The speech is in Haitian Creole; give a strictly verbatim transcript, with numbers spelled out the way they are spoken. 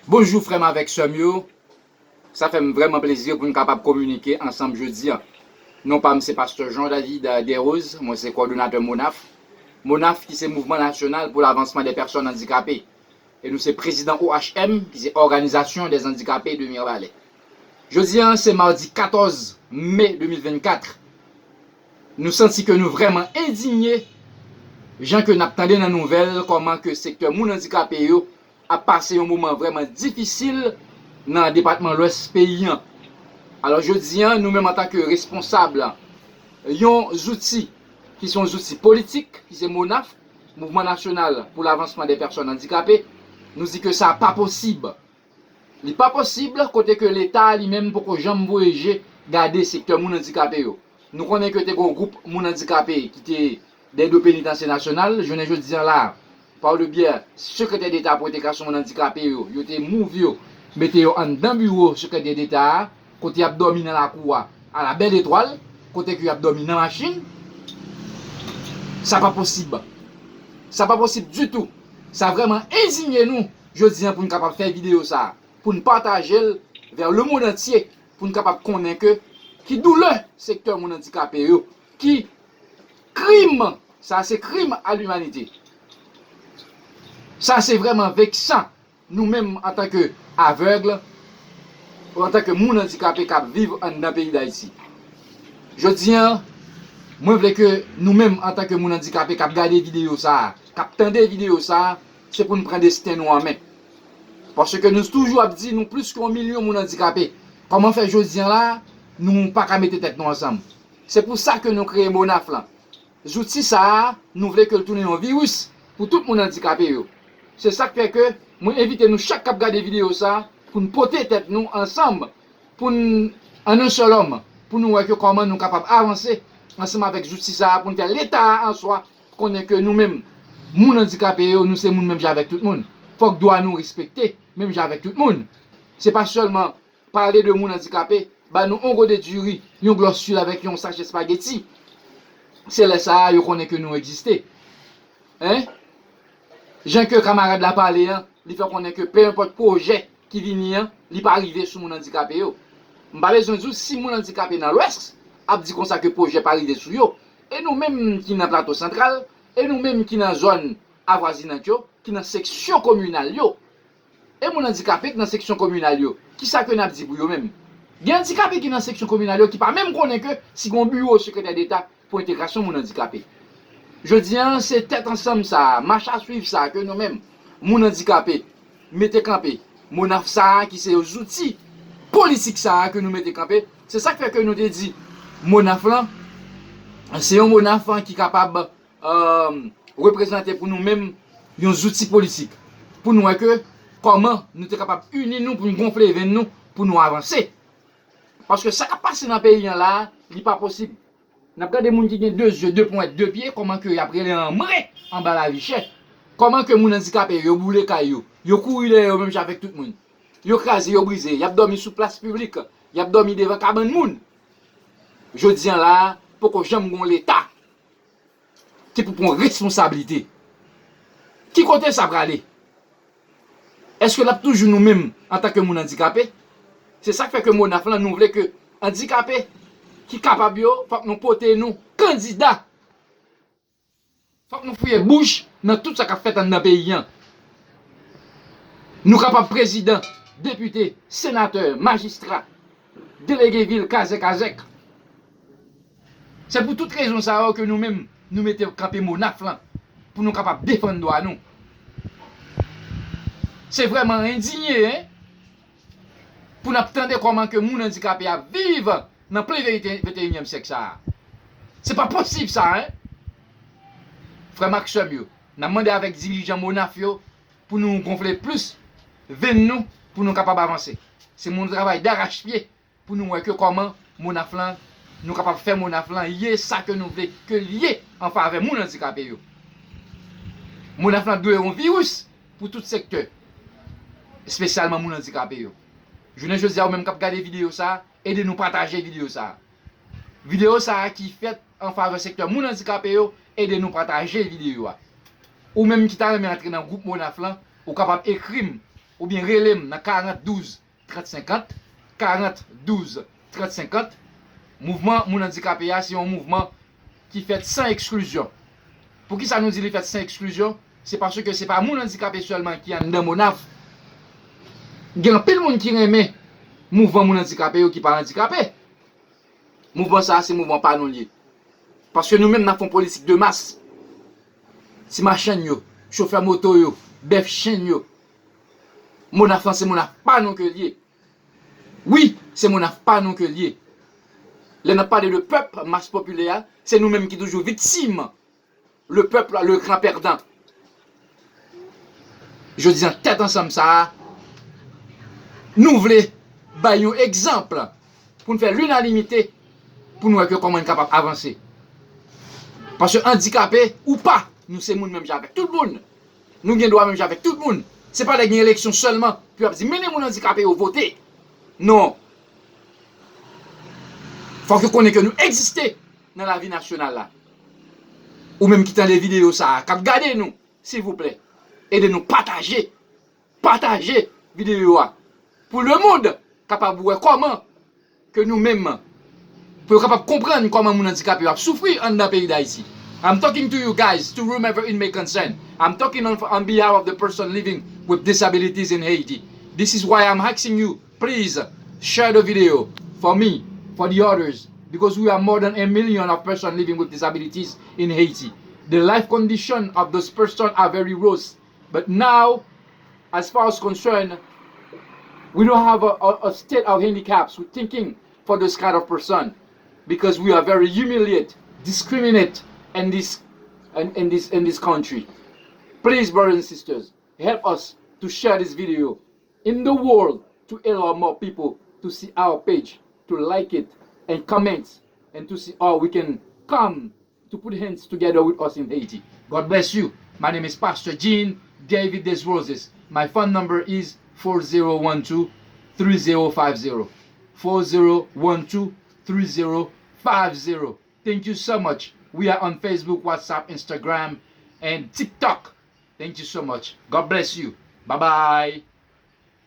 Bonjou frè m avèk sè m yo. Sa fè m vrèman plezi pou n kapab kominike ansanm jodi a. Non pa m se pastè Jean David Desroses, mwen se kowòdonatè MONAF. MONAF ki se Mouvman Nasyonal pou Lavansman dè Pèsòn Andikape. E nou se prezidan O H M, ki se Organisation des Handicapés de Mirbalais. Jodi a se madi katòz me de mil vennkat. Nou santi ke nou vrèman endinye jan ke n ap tande nan nouvèl kòman ke sektè moun andikape yo ap pase yon moman vrèman difisil nan depatman Lwès peyi an. Alò, jodi a, nou menm antanke responsab yon zouti ki se yon zouti politik, ki se MONAF, Mouvman Nasyonal pou Lavansman dè Pèsòn Andikape, nou di ke sa pa posib. Li pa posib kote ke Leta li menm poko janm voye je gade sektè moun andikape yo. Nou konnen ke te gen yon gwoup moun andikape ki te dè do penitansye nasyonal, jounen jodi a la, pa le byè sekretè deta pou entegrasyon moun andikape yo, yo te move yo, mete yo anndan biwo sekretè deta a, kote y ap dòmi nan lakou a, a la bèl etwal, kote ke y ap dòmi nan machin. Sa pa posib. Sa pa posib ditou. Sa vrèman endinye nou jodi a pou n kapab fè videyo sa a, pou n pataje l vè lemonn antye, pou n kapab konnen ke ki doulè sektè moun andikape yo, ki krim, sa se krim a limanite. Sa se vrèman veksan, nou menm antanke avèg, antanke moun andikape k ap viv anndan peyi Dayiti. Jodi a, mwen vle ke nou menm antanke moun andikape k ap gade videyo sa a, k ap tande videyo sa a, se pou n pran desten nou an men. Paske nou toujou ap di nou plis ke yon milyon moun andikape. Kòman fè jodi a la, nou pa ka mete tèt nou ansanm? Se pou sa ke nou kreye MONAF lan. Zouti sa a, nou vle ke l tounen yon viris pou tout moun andikape yo. Se sa k fè ke mwen envite nou chak k ap gade videyo sa a pou n pote tèt nou ansanm, pou n, an yon sèl òm, pou nou wè ke kòman nou kapab avanse ansanm avèk zouti sa a, pou n fè Leta a an swa konnen ke nou menm, moun andikape yo, nou se moun menm jan avèk tout moun. Fòk dwa nou respekte menm jan avèk tout moun. Se pa sèlman pale de moun andikape, ba nou yon gode diri, yon glòs luil avèk yon sachè espageti. Se lè sa a yo konnen ke nou egziste. Hein? Jan ke kamarad la pale an, li fè konnen ke penenpòt pwojè ki vini an, li pa rive sou moun andikape yo. M pa bezwen di w si moun andikape nan Lwès ap di konsa ke pwojè pa rive sou yo. E nou menm ki nan Plato Santral, e nou menm ki nan zòn avwazinant yo, ki nan seksyon kominal yo, e moun andikape ki nan seksyon kominal yo, kisa ke n ap di pou yo menm? Gen andikape ki nan seksyon kominal yo ki pa menm konnen ke si gen yon biwo sekretè deta pou entegrasyon moun andikape. Jodi a, se tèt ansanm sa a, mach a swiv sa a ke nou menm, moun andikape, mete kanpe. MONAF sa a ki se zouti politik sa a ke nou mete kanpe. Se sa k fè ke nou te di MONAF lan, se yon MONAF ki kapab reprezante pou nou menm yon zouti politik. Pou nou wè ke kòman nou te kapab ini nou pou n gonfle venn nou pou nou avanse. Paske sa k ap pase nan peyi an la a, li pa posib. N ap gade moun ki gen de zye, de ponyèt, de pye, kòman ke y ap rele anmwe anba lavi chè. Kòman ke moun andikape yo, yo boule kay yo, yo kouri dèyè yo menm jan avèk tout moun. Yo kraze, yo brize, y ap dòmi sou plas piblik, y ap dòmi devan kabann moun. Jodi a la a, poko janm gen yon Leta ki pou pran responsablite. Ki kote sa prale? Èske l ap toujou nou menm antanke moun andikape? Se sa k fè ke MONAF lan, nou vle ke andikape ki kapab yo, fòk nou pote nou kandida. Fòk nou fouye bouch nan tout sa k ap fèt anndan peyi an. Nou kapab prezidan, depite, senatè, majistra, delege vil, kazèk, kazèk. Se pou tout rezon sa yo ke nou menm, nou mete kanpe MONAF lan, pou nou kapab defann dwa nou. Se vrèman endinye, en, pou n ap tande kòman ke moun andikape ap viv nan plen verite venteyinyèm syèk sa a. Se pa posib sa, en. Frè m ak sè m yo, n ap mande avèk dirijan MONAF yo pou nou gonfle plis venn nou, pou nou kapab avanse. Se yon travay darachpye pou nou wè ke kòman MONAF lan, nou kapab fè MONAF lan ye sa ke nou vle ke l ye an favè moun andikape yo. MONAF lan dwe yon viris pou tout sektè, espesyalman moun andikape yo. Jounen jodi a, ou menm k ap gade videyo sa a, ede nou pataje videyo sa a. Videyo sa a ki fèt an favè sektè moun andikape yo, ede nou pataje videyo a. Ou menm ki ta renmen antre nan gwoup MONAF lan, ou kapab ekri m oubyen rele m nan karant douz trant senkant, karant douz trant senkant. Mouvman moun andikape a se yon mouvman ki fèt san eksklizyon. Poukisa nou di li fèt san eksklizyon? Se paske se pa moun andikape sèlman ki anndan Monaf. Gen anpil moun ki renmen mouvman moun andikape yo ki pa andikape. Mouvman sa a se mouvman pa nou l ye. Paske nou menm n ap fè yon politik de mas. Ti machann yo, chofè moto yo, bèf chenn yo. Monaf lan se Monaf pa nou ke l ye. Wi, se Monaf pa nou ke l ye. Lè n ap pale de pèp, mas popilè a, se nou menm ki toujou viktim. Le pèp, le gran pèdan. Jodi a, tèt ansanm sa a, nou vle bay yon egzanp pou n fè linanimite pou n wè ke kòman n kapab avanse. Paske andikape ou pa, nou se moun menm jan avèk tout moun. Nou gen dwa menm jan avèk tout moun. Se pa lè gen eleksyon sèlman pou y ap di mennen moun andikape yo vote. Non. Fòk yo konnen ke nou egziste nan lavi nasyonal la. Ou menm ki tande videyo sa a, k ap gade nou, silvouplè, ede nou pataje. Pataje videyo a. Pou lemonn kapab wè kòman ke nou menm, pou yo kapab konprann kòman moun andikape yo ap soufri anndan peyi Dayiti. I'm talking to you guys, to whomever it may concern. I'm talking on, on behalf of the person living with disabilities in Haiti. This is why I'm asking you, please share the video for me, for the others, because we are more than a million of persons living with disabilities in Haiti. The life condition of those persons are very worse. But now, as far as concerned, we don't have a, a, a state of handicaps. We're thinking for this kind of person because we are very humiliated, discriminated in this, in, in this, in this country. Please, brothers and sisters, help us to share this video in the world to allow more people to see our page, to like it and comment, and to see how we can come to put hands together with us in Haiti. God bless you. My name is Pastor Jean David Desroses. My phone number is four zero one two three zero five zero. Four zero one two three zero five zero. Thank you so much. We are on Facebook, WhatsApp, Instagram, and TikTok. Thank you so much. God bless you. Bye bye.